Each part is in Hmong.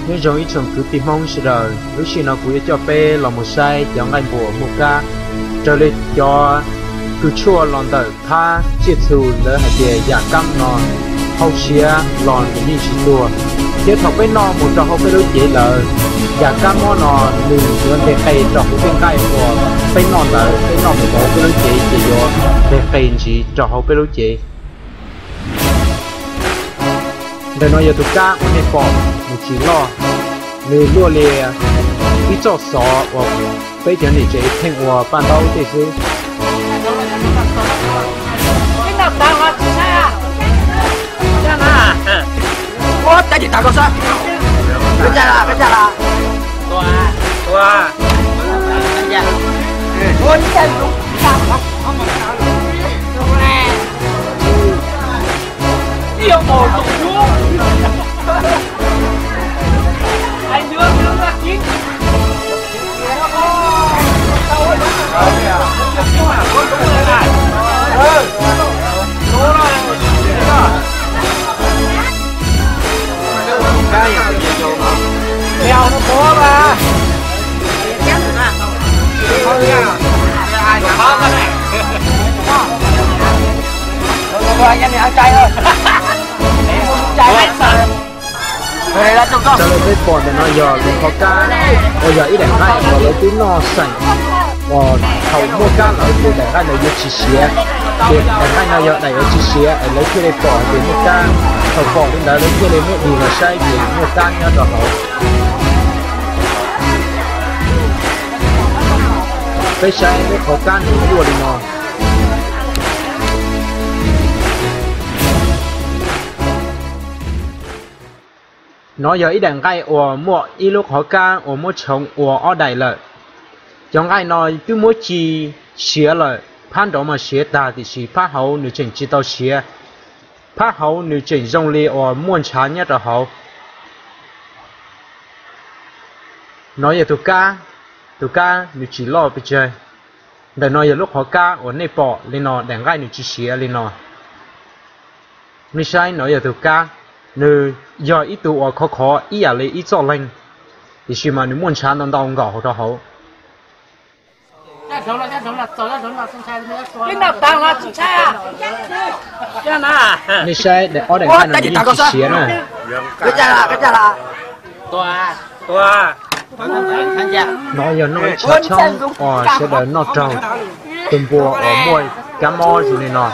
Nyob zoo ib tsoom kwv tij Hmoob sawv daws, lub sij hawm no kuv yuav coj peb los mus saib cov nqaij npua muaj kab. Raws li cov kws tshuaj los ntawm phab tsiaj txhu lawv hais tias yam kab no hau siav los nws yeej tsis tuag, thiab thaum peb noj mus rau hauv peb lub cev lawm, yam kab mob no nws yuav nteg qe rau hauv tej nqaij uas peb noj ntawd, peb noj mus rau hauv peb lub cev ces yuav nteg qe ntsis rau hauv peb lub cev. Ntawm no yog tus kab uas nej pom nws tsis loj, nws luaj li ib txoj xov uas peb cov niam tsev pheej ua paj ntaub tej xwb. Raws li peb pom ntawm no yog lub qhov kab uas yog ib daim nqaij uas lawv twb noj xeem uas thaum muaj kab lawm ces daim nqaij ntawd yuav tsis siav. Ces daim nqaij no yog daim uas tsis siav es lawv thiaj li pom hais tias muaj kab. Thaum pom li ntawd lawv thiaj li muab dig los saib ces muaj kab nyob rau hauv. Peb saib lub qhov kab nws luaj li no. No yog ib daim nqaij uas muaj ib lub qhov kab uas muab tshoov ua ob daim lawm. Cov nqaij no twb muab ci siav lawm, phab nrov mas siav tag tiam sis phab hauv nws tseem tsis tau siav. Phab hauv nws tseem zoo li uas muaj ntshav nyob rau hauv. No yog tus kab, tus kab nws tsis loj pes tsawg. Ntawm no yog lub qhov kab uas nej pom li no, daim nqaij nws tsis siav li no. Nej saib, no yog tus kab, nws yog ib tug uas khov khov ib yam li ib txoj leeg, tiam sis mas nws muaj ntshav ntau ntau nkaus hauv rau hauv. Nej saib, ob daim nqaij no nws yeej tsis siav na. No yog noj ib tshav tshoob uas sawv daws noj raug tus npua uas muaj kab mob zoo li no.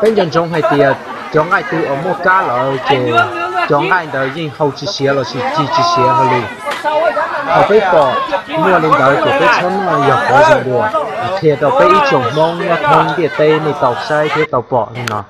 Peb nco ntsoov hais tias cov nqaij twg uas muaj kab lawm ces cov nqaij ntawd yeej hau tsis siav lossis ci tsis siav hlo li. Thaum peb pom muaj li ntawd ces peb txhob noj yog qhov zoo dua. Qhia rau peb ib tsoom Hmoob nyob thoob ntiaj teb nej tau saib thiab tau pom li no.